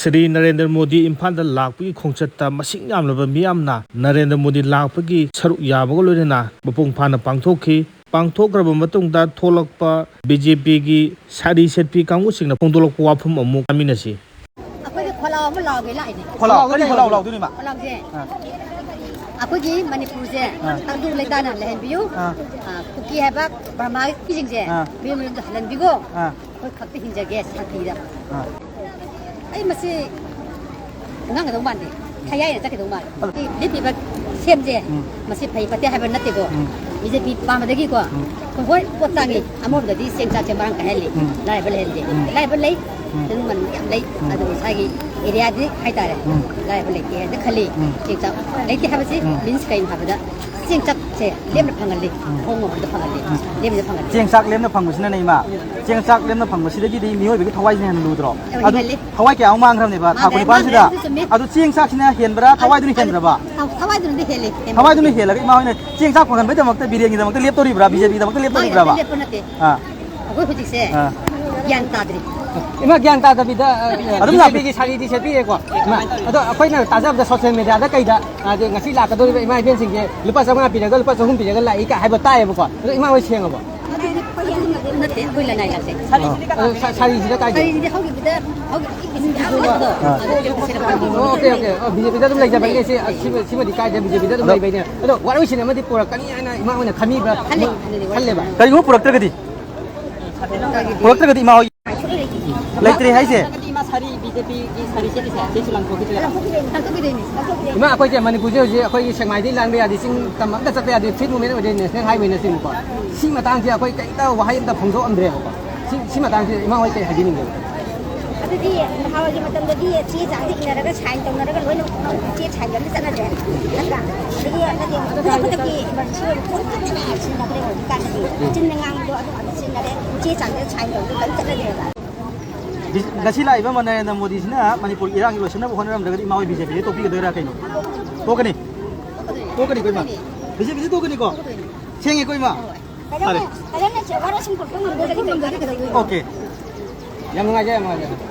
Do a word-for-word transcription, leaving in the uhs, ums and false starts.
ꯁ꯭ꯔꯤ ꯅꯔꯦꯟꯗ꯭ꯔ ꯃꯣꯗꯤ ꯏꯝꯐꯥꯜꯗ ꯂꯥꯛꯄꯒꯤ ꯈꯣꯡꯆꯠꯇ ꯃꯁꯤꯡ ꯌꯥꯝꯂꯕ ꯃꯤꯌꯥꯝꯅ ꯅꯔꯦꯟꯗ꯭ꯔ ꯃꯣꯗꯤ ꯂꯥꯛꯄꯒꯤ ꯁꯔꯨꯛ ꯌꯥꯕꯒ ꯂꯣꯏꯅꯅ ꯃꯄꯨꯡ ꯐꯥꯅ ꯄꯥꯡꯊꯣꯛꯈꯤ꯫ ꯄꯥꯡꯊꯣꯛꯈ꯭ꯔꯕ ꯃꯇꯨꯡꯗ ꯊꯣꯛꯂꯛꯄ ꯕꯤ ꯖꯦ ꯄꯤꯒꯤ ꯁꯥꯔꯤ ꯁꯦꯠꯄꯤ ꯀꯥꯡꯕꯨꯁꯤꯡꯅ ꯐꯣꯡꯗꯣꯛꯂꯛꯄ ꯋꯥꯐꯝ ꯑꯃꯨꯛ ꯇꯥꯃꯤꯟꯅꯁꯤ꯫ ꯑꯩꯈꯣꯏꯗꯤ ꯈꯣꯂꯥꯎ ꯑꯃ ꯂꯥꯎꯒꯦ ꯂꯥꯛꯏꯅꯦ꯫ ꯈꯣꯂꯥꯎ, ꯀꯔꯤ ꯈꯣꯂꯥꯎ ꯂꯥꯎꯗꯣꯏꯅꯣ, ꯏꯃꯥ? ꯈꯣꯂꯥꯎꯁꯦ ꯑꯥ꯫ ꯑꯩꯈꯣꯏꯒꯤ ꯃꯅꯤꯄꯨꯔꯁꯦ ꯑꯥ꯫ ꯇꯪꯗꯨ ꯂꯩꯇꯥꯅ ꯂꯩꯍꯟꯕꯤꯌꯨ꯫ ꯑꯥ꯫ ꯑꯥ, ꯀꯨꯀꯤ ꯍꯥꯏꯕ ꯕꯔꯃꯥꯒꯤ ꯃꯤꯁꯤꯡꯁꯦ ꯑꯥ꯫ ꯃꯌꯨꯝ ꯃꯌꯨꯝꯗ ꯍꯜꯍꯟꯕꯤꯈꯣ꯫ ꯑꯥ꯫ ꯑꯩꯈꯣꯏ ꯈꯛꯇ ꯍꯤꯡꯖꯒꯦ ꯁꯥꯟꯇꯤꯗ꯫ ꯑꯥ꯫ ꯑꯩ ꯃꯁꯤ ꯉꯥꯡꯒꯗꯧ ꯃꯥꯟꯗꯦ꯫ ꯈꯌꯥꯏꯅ ꯆꯠꯀꯗꯧ ꯃꯥꯜꯂꯦ꯫ ꯑꯗꯨ ꯁꯤ ꯂꯤꯠꯄꯤꯕ ꯁꯦꯝꯁꯦ ꯎꯝ꯫ ꯃꯁꯤ ꯐꯩ ꯐꯠꯇꯦ ꯍꯥꯏꯕ ꯅꯠꯇꯦꯀꯣ꯫ ꯎꯝ꯫ ꯕꯤ ꯖꯦ ꯄꯤ ꯄꯥꯝꯕꯗꯒꯤꯀꯣ ꯎꯝ꯫ ꯑꯩꯈꯣꯏ ꯍꯣꯏ ꯄꯣꯠ ꯇꯥꯡꯉꯤ, ꯑꯃꯔꯣꯝꯗꯗꯤ ꯆꯦꯡ ꯆꯥꯛꯁꯦ ꯃꯔꯥꯡ ꯀꯥꯏꯍꯜꯂꯤ꯫ ꯎꯝ꯫ ꯂꯥꯏꯔꯕ ꯂꯩꯍꯟꯗꯦ꯫ ꯎꯝ꯫ ꯂꯥꯏꯔꯕ ꯂꯩ꯫ ꯎꯝ꯫ ꯁꯦꯟꯗꯣꯡ ꯃꯃꯜ ꯌꯥꯝ ꯂꯩ꯫ ꯎꯝ꯫ ꯑꯗꯨ ꯏꯁꯥꯒꯤ ꯑꯦꯔꯤꯌꯥꯗꯤ ꯍꯥꯏꯇꯥꯔꯦ꯫ ꯎꯝ꯫ ꯂꯥꯏꯔꯕ ꯂꯩꯇꯦ ꯍꯥꯏꯅ ꯈꯜꯂꯤ꯫ ꯎꯝ꯫ ꯆꯦꯡ ꯆꯥꯛ ꯂꯩꯇꯦ ꯍꯥꯏꯕꯁꯤ ꯎꯝ꯫ ꯃꯤꯟꯁ ꯀꯩꯅꯣ ꯍꯥꯏꯕꯗ ꯆꯦꯡ ꯆꯥꯛꯁꯦ ꯂꯦꯝꯅ ꯐꯪꯍꯜꯂꯤ꯫ ꯎꯝ꯫ ꯍꯣꯡꯕ ꯃꯃꯜꯗ ꯐꯪꯍꯜꯂꯤ꯫ ꯎꯝ꯫ ꯂꯦꯝꯅ ꯐꯪꯍꯜꯂꯤ꯫ ꯆꯦꯡ ꯆꯥꯛ ꯂꯦꯝꯅ ꯐꯪꯕꯁꯤꯅꯅꯦ, ꯏꯃꯥ, ꯆꯦꯡ ꯆꯥꯛ ꯂꯦꯝꯅ ꯐꯪꯕꯁꯤꯗꯒꯤꯗꯤ ꯃꯤꯑꯣꯏꯕꯒꯤ ꯊꯋꯥꯏꯁꯤꯅ ꯍꯦꯟꯅ ꯂꯨꯗ꯭ꯔꯣ? ꯑꯗꯨ ꯍꯦꯜꯂꯤ꯫ ꯊꯋꯥꯏ ꯀꯌꯥꯃꯨꯛ ꯃꯥꯡꯈ꯭ꯔꯕꯅꯦꯕ ꯊꯥ ꯃꯥꯡꯈ꯭ꯔꯦ, ꯀꯨꯟꯅꯤꯄꯥꯟꯁꯤꯗ? ꯃꯥꯡꯈ꯭ꯔꯦ, ꯑꯗꯨ ꯆꯨꯝꯃꯤ꯫ ꯑꯗꯨ ꯆꯦꯡ ꯆꯥꯛꯁꯤꯅ ꯍꯦꯟꯕ꯭ꯔꯥ, ꯊꯋꯥꯏꯗꯨꯅ ꯑꯗꯨ, ꯍꯦꯟꯕ꯭ꯔꯕ? ꯊꯋꯥꯏꯗꯨꯅꯗꯤ ꯍꯦꯜꯂꯤ, ꯍꯦꯟꯕ ꯊꯋꯥꯏꯗꯨꯅ ꯍꯦꯜꯂꯤ꯫ ꯍꯦꯜꯂꯒ ꯏꯃꯥ ꯍꯣꯏꯅ ꯆꯦꯡ ꯆꯥꯛ ꯐꯪꯍꯟꯕꯩꯗꯃꯛꯇ ꯕꯤꯔꯦꯟꯒꯤꯗꯃꯛꯇ ꯂꯦꯞꯇꯧꯔꯤꯕ꯭ꯔꯥ, ꯕꯤ ꯖꯦ ꯄꯤꯒꯤꯗꯃꯛꯇ ꯂꯦꯞꯇꯧꯔꯤꯕ꯭ꯔꯥꯕ? ꯃꯥꯡꯈ꯭ꯔꯦ, ꯂꯦꯞꯄ ꯅꯠꯇꯦ꯫ ꯑꯥ꯫ ꯑꯩꯈꯣꯏ ꯍꯧꯖꯤꯛꯁꯦ ꯑꯥ꯫ ꯒ꯭ꯌꯥꯟ ꯇꯥꯗ꯭ꯔꯤ꯫ ꯏꯃꯥ, ꯒ꯭ꯌꯥꯟ ꯇꯥꯗꯕꯤꯗ, ꯑ, ꯑꯗꯨꯝ ꯂꯥꯛꯄꯤ꯫ ꯕꯤ ꯖꯦ ꯄꯤꯒꯤ ꯁꯥꯔꯤꯗꯤ ꯁꯦꯠꯄꯤꯔꯦꯀꯣ꯫ ꯏꯃꯥ, ꯑꯗꯣ ꯑꯩꯈꯣꯏꯅ ꯇꯥꯖꯕꯗ ꯁꯣꯁꯤꯌꯦꯜ ꯃꯦꯗꯤꯌꯥꯗ ꯀꯩꯗ, ꯑꯗꯩ ꯉꯁꯤ ꯂꯥꯛꯀꯗꯧꯔꯤꯕ ꯏꯃꯥ ꯏꯕꯦꯟꯁꯤꯡꯁꯦ ꯂꯨꯄꯥ ꯆꯥꯝꯃꯉꯥ ꯄꯤꯔꯒ ꯂꯨꯄꯥ ꯆꯍꯨꯝ ꯄꯤꯔꯒ ꯂꯥꯛꯏ ꯀꯥꯏ ꯍꯥꯏꯕ ꯇꯥꯏꯌꯦꯕꯀꯣ꯫ ꯑꯗꯣ ꯏꯃꯥ ꯍꯣꯏ ꯁꯦꯡꯉꯕꯣ? ꯑꯗꯨꯗꯤ ꯑꯩꯈꯣꯏ ꯅꯠꯇꯦ, ꯑꯩꯈꯣꯏ ꯂꯅꯥꯏ ꯂꯥꯛꯆꯩ꯫ ꯑ, ꯁꯥ-, ꯁꯥꯔꯤꯁꯤꯅ ꯀꯥꯏꯗꯒꯤ? ꯁꯥꯔꯤꯁꯤꯗꯤ ꯍꯧꯈꯤꯕꯗ, ꯍꯧꯈꯤꯕꯗꯒꯤ ꯄꯤꯁꯤꯟꯕ ꯑꯍꯥꯟꯕꯗꯣ, ꯑꯥ꯫ ꯑꯗꯨꯗꯤ ꯄꯤꯁꯤꯜꯂꯛꯄꯅꯤ꯫ ꯑꯣ, ꯑꯣꯀꯦ, ꯑꯣꯀꯦ꯫ ꯑꯣ, ꯕꯤ ꯖꯦ ꯄꯤꯗ ꯑꯗꯨꯝ ꯂꯩꯖꯕꯒꯤ ꯁꯤ, ꯑ, ꯁꯤꯃ-, ꯁꯤꯃꯗꯤ ꯀꯥꯏꯗꯦ, ꯕꯤ ꯖꯦ ꯄꯤꯗ ꯑꯗꯨꯝ ꯑꯗꯣ ꯂꯩꯕꯩꯅꯦ꯫ ꯑꯗꯣ ꯋꯥꯔꯣꯏꯁꯤꯟ ꯑꯃꯗꯤ ꯄꯨꯔꯛꯀꯅꯤ ꯍꯥꯏꯅ ꯏꯃꯥ ꯍꯣꯏꯅ ꯈꯟꯕꯤꯕ꯭ꯔꯥ? ꯈꯜꯂꯦ, ꯈꯜꯂꯦ, ꯈꯜꯂꯦꯕ꯫ ꯋꯥꯔꯣꯏꯁꯤꯟ꯫ ꯀꯔꯤꯒꯨꯝꯕ ꯄꯨꯔꯛꯇ꯭ꯔꯒꯗꯤ? ꯄꯨꯔꯛꯇ꯭ꯔꯒꯗꯤ ꯏꯃꯥ ꯍꯣꯏ ꯂꯩꯇ꯭ꯔꯦ ꯍꯥꯏꯁꯦ? ꯏꯃꯥ ꯁꯥꯔꯤ, ꯕꯤ ꯖꯦ ꯄꯤꯒꯤ ꯁꯥꯔꯤ ꯁꯦꯠꯂꯤꯁꯦ, ꯁꯤꯁꯨ ꯂꯪꯊꯣꯛꯈꯤꯗꯣꯏꯔꯥ? ꯂꯪꯊꯣꯛꯈꯤꯗꯣꯏꯅꯦ, ꯂꯪꯊꯣꯛꯈꯤꯗꯣꯏꯅꯦ꯫ ꯏꯃꯥ, ꯑꯩꯈꯣꯏꯁꯦ ꯃꯅꯤꯄꯨꯔꯁꯦ ꯍꯧꯖꯤꯛ ꯑꯩꯈꯣꯏꯒꯤ ꯁꯦꯛꯃꯥꯏꯗꯩ ꯂꯥꯟꯕ ꯌꯥꯗꯦ, ꯆꯤꯡ ꯇꯝ ꯑꯝꯇ ꯆꯠꯄ ꯌꯥꯗꯦ, ꯐꯤꯐꯇ ꯑꯃꯦꯟꯃꯦꯟ ꯑꯣꯏꯔꯦ, ꯅꯦꯁꯅꯦꯜ ꯍꯥꯏꯋꯦꯅꯆꯤꯡꯕꯀꯣ꯫ ꯁꯤ ꯃꯇꯥꯡꯁꯦ ꯑꯩꯈꯣꯏ ꯀꯩꯝꯇ ꯋꯥꯍꯩ ꯑꯝꯇ ꯐꯣꯡꯗꯣꯛꯑꯝꯗ꯭ꯔꯦꯕꯀꯣ꯫ ꯁꯤ, ꯁꯤ ꯃꯇꯥꯡꯁꯦ ꯏꯃꯥ ꯍꯣꯏ ꯀꯩ ꯍꯥꯏꯕꯤꯅꯤꯡꯒꯦ? ꯑꯗꯨꯗꯤ ꯅꯍꯥꯟꯋꯥꯏꯒꯤ ꯃꯇꯝꯗꯗꯤ ꯆꯦ ꯆꯥꯡꯗ ꯏꯅꯔꯒ ꯁꯥꯏꯟ ꯇꯧꯅꯔꯒ ꯂꯣꯏꯅ ꯆꯦ ꯁꯥꯏꯟ ꯑꯝꯇ ꯆꯠꯅꯗ꯭ꯔꯦ, ꯅꯠꯇ꯭ꯔꯥ? ꯑꯗꯒꯤ ꯅꯠꯇꯦ, ꯈꯨꯗꯛ ꯈꯨꯗꯛꯀꯤ ꯏꯃꯥꯔꯖꯦꯟꯁꯤ ꯑꯣꯏꯕ ꯄꯣꯠ ꯉꯥꯛꯇꯅꯦ ꯁꯤꯖꯤꯟꯅꯗ꯭ꯔꯦ ꯍꯧꯖꯤꯛꯀꯥꯟꯗꯗꯤ꯫ ꯆꯤꯟꯗ ꯉꯥꯡꯕꯗꯣ ꯑꯗꯨ ꯉꯥꯛꯇ ꯁꯤꯖꯤꯟꯅꯔꯦ꯫ ꯆꯦ ꯆꯥꯡꯗ ꯁꯥꯏꯟ ꯇꯧꯕꯗꯣ ꯀꯔꯤꯝ ꯆꯠꯅꯗ꯭ꯔꯦꯕ꯫ ꯕꯤ-, ꯉꯁꯤ ꯂꯥꯛꯏꯕ ꯅꯔꯦꯟꯗ꯭ꯔ ꯃꯣꯗꯤꯁꯤꯅ ꯃꯅꯤꯄꯨꯔꯒꯤ ꯏꯔꯥꯡꯒꯤ ꯂꯣꯏꯁꯤꯟꯅꯕ ꯍꯣꯠꯅꯔꯝꯗ꯭ꯔꯒꯗꯤ ꯏꯃꯥ ꯍꯣꯏ ꯕꯤ ꯖꯦ ꯄꯤꯗ ꯇꯣꯛꯄꯤꯒꯗꯣꯏꯔꯥ ꯀꯩꯅꯣ? ꯇꯣꯛꯀꯅꯤ꯫ ꯇꯣꯛꯀꯅꯤꯀꯣ ꯏꯃꯥ? ꯕꯤ ꯖꯦ ꯄꯤꯗ ꯇꯣꯛꯀꯅꯤꯀꯣ? ꯁꯦꯡꯉꯦꯀꯣ ꯏꯃꯥ? ꯐꯔꯦ꯫ ꯐꯖꯅ, ꯐꯖꯅ ꯋꯥꯔꯣꯏꯁꯤꯟ ꯄꯨꯔꯛꯄ ꯉꯝꯗ꯭ꯔꯒꯗꯤ ꯀꯩꯗꯧꯗꯣꯏꯅꯣ? ꯑꯣꯀꯦ꯫ ꯌꯥꯝ ꯅꯨꯡꯉꯥꯏꯖꯔꯦ, ꯌꯥꯝ ꯅꯨꯡꯉꯥꯏꯖꯔꯦ꯫